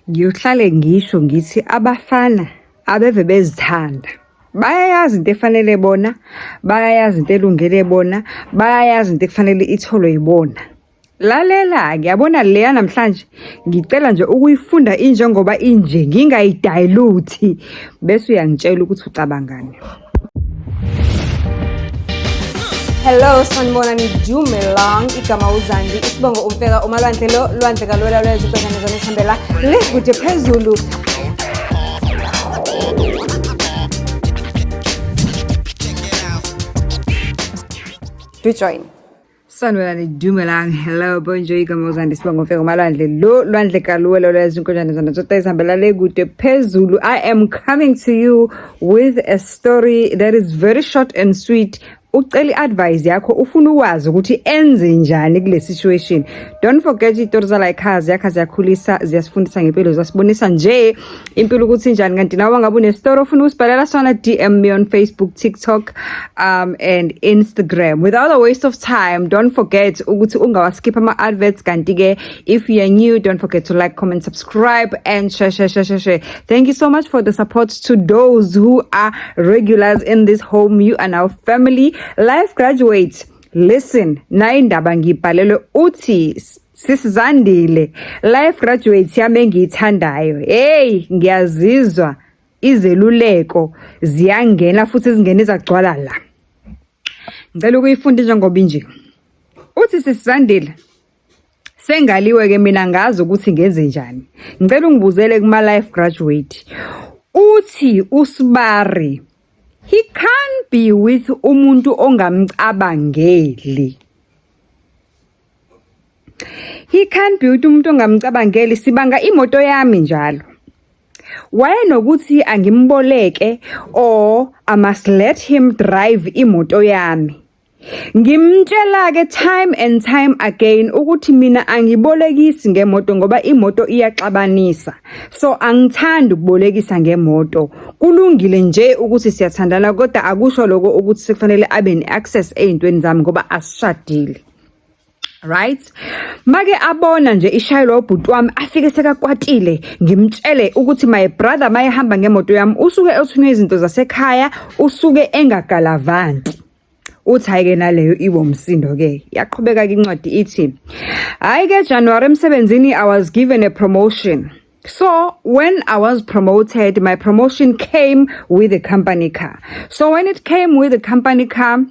Ngiyohlale ngisho ngithi abafana abeve bezithanda. Bayayazi into efanele bona, bayayazi into elungele bona, bayayazi into ekufanele itholwe yibona. Lalela-ke, yabona leya namhlanje ngicela nje ukuyifunda injengoba inje, ngingayidayiluthi bese uyangitshela ukuthi ucabangani. Hello sanibonani Dumelang igama uZandi isibongo umfeka umalwandle lo lwandle kalwela lwezwe ubhekane zona esihambela le kude phezulu. Do join. Sanibonani Dumelang hello bonjour igama uZandi isibongo umfeka umalwandle lo lwandle kaluwela lwezwe inkonjane zona zodwa ezihambela le kude phezulu. I am coming to you with a story that is very short and sweet. Ucela i-advice yakho, ufuna ukwazi ukuthi enze njani kule situation. Don't forget izitori zala ekhaya ziyakha, ziyakhulisa, ziyasifundisa ngempilo, ziyasibonisa nje impilo ukuthi injani. Kanti nawe ngabe unestori ofuna ukusibhalela sona, DM me on Facebook, TikTok and Instagram. Without a waste of time, don't forget ukuthi ungawaskip ama-adverts. Kanti-ke if you are new, don't forget to like, comment, subscribe and share, share, share, share, share. Thank you so much for the support to those who are regulars in this home. You are now family. Life graduates, listen, na indaba ngibhalelwe uthi sisizandile life graduates yami engiyithandayo. Hey, ngiyazizwa izeluleko ziyangena futhi zingena izagcwala la. Ngicela ukuyifunda njengoba inje. Uthi sisizandile, sengaliwe ke mina, ngazi ukuthi ngenze njani. Ngicela ungibuzele kuma life graduate. Uthi usibari he can't be with umuntu ongamcabangeli. He can't be with umuntu ongamcabangeli. Sibanga imoto yami njalo. Wayenokuthi angimboleke or I must let him drive imoto yami. Ngimtshela-ke time and time again ukuthi mina angibolekisi ngemoto ngoba imoto iyaxabanisa. So angithandi ukubolekisa ngemoto. Kulungile nje ukuthi siyathandana kodwa akusho lokho ukuthi sekufanele abe ne-access ey'ntweni zami ngoba asishadile. Right? Make abona nje ishayelwa ubhuti wami afike sekakwatile, ngimtshele ukuthi my brother mayehamba ngemoto yami usuke ethunywe izinto zasekhaya, usuke engagalavanti. Uthi hhayi-ke naleyo ibo umsindo-ke. Yaqhubeka-ke incwadi ithi, hhayi-ke January emsebenzini I was given a promotion. So when I was promoted, my promotion came with a company car. So when it came with a company car,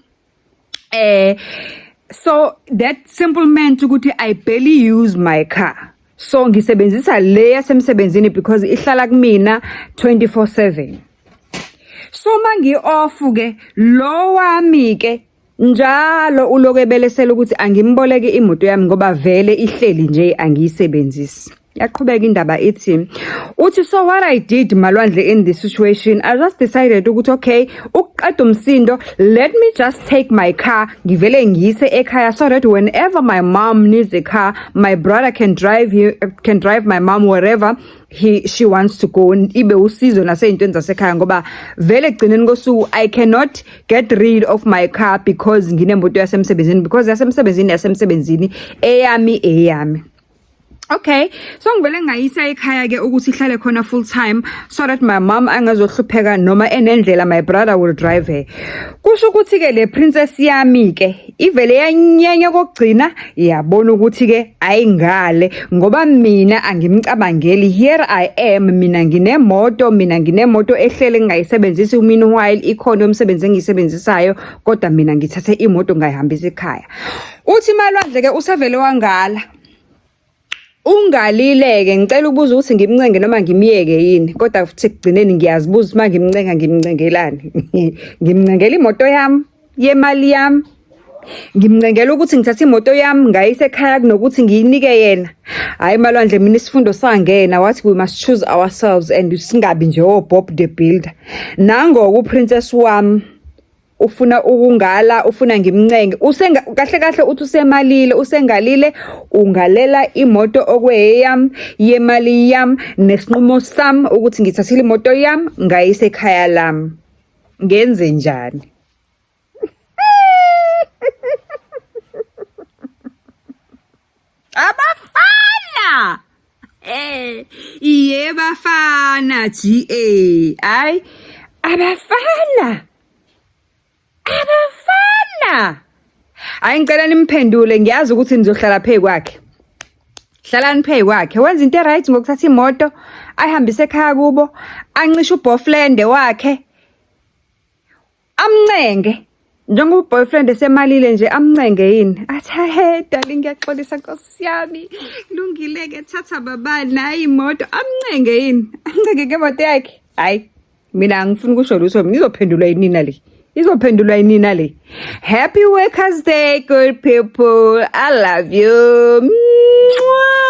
so that simple meant ukuthi I barely use my car. So ngisebenzisa le yasemsebenzini because ihlala kumina 24/7. So mangi off ke lo wami ke njalo uloku ebelesela ukuthi angimboleke imoto yami ngoba vele ihleli nje angiyisebenzisi. Yaqhubeka indaba ithi, uthi so what I did Malwandle in this situation, I just decided ukuthi okay, ukuqeda umsindo, let me just take my car ngivele ngiyise ekhaya so that whenever my mom needs a car, my brother can drive you, can drive my mom wherever he she wants to go. Ibe usizo naseyintweni zasekhaya ngoba vele ekugcineni kosuku I cannot get rid of my car because nginemoto yasemsebenzini, because yasemsebenzini yasemsebenzini, eyami eyami. Okay, so ngivele ngayisa ekhaya ke ukuthi ihlale khona full time so that my mom angazohlupheka noma enendlela, my brother will drive her. Kusho ukuthi ke le princess yami ke ivele yanyanya kokugcina, yabona ukuthi ke ayingale ngoba mina angimcabangeli. Here I am, mina nginemoto, mina nginemoto ehlele ngingayisebenzisi, meanwhile ikhona yomsebenzi engiyisebenzisayo, kodwa mina ngithathe imoto ngayihambisa ekhaya. Uthi Malwandle ke usevele wangala. Ungalile-ke, ngicela ukubuza ukuthi ngimncenge noma ngimyeke yini, kodwa futhi ekugcineni ngiyazibuza uma ngimncenga ngimncengelani. Ngimncengela imoto yami yemali yami, ngimncengela ukuthi ngithathe imoto yami ngayise ekhaya kunokuthi ngiyinike yena. Hhayi Malwandle, mina isifundo sangena wathi we must choose ourselves and singabi nje o-Bob the Builder. Nangoku uPrincess wami ufuna ukungala, ufuna ngimncenge, usenga kahle kahle uthi usemalile, usengalile, ungalela imoto okweyami yemali yami nesinqumo sami ukuthi ngithathile imoto yami ngayise ekhaya lami. Ngenze njani? Abafana! Iye bafana GA. Hayi abafana. Abafana. Hayi, ngicela nimphendule, ngiyazi ukuthi nizohlala phe kwakhe. Hlalani phe kwakhe. Wenza into right ngokuthatha imoto ayihambise ekhaya kubo, ancishe uboyfriend wakhe. Amncenge njengoba uboyfriend esemalile nje, amncenge yini, athi, "He darling, ngiyaxolisa nkosi yami, kulungile ke, thatha baba, nayi imoto." Amncenge yini, amncenge ngemoto yakhe? Hayi, mina angifuni ukusho lutho, mina izophendulwa yinina le, izophendulwa yinina le. Happy Workers' Day, good people. I love you. Mwah!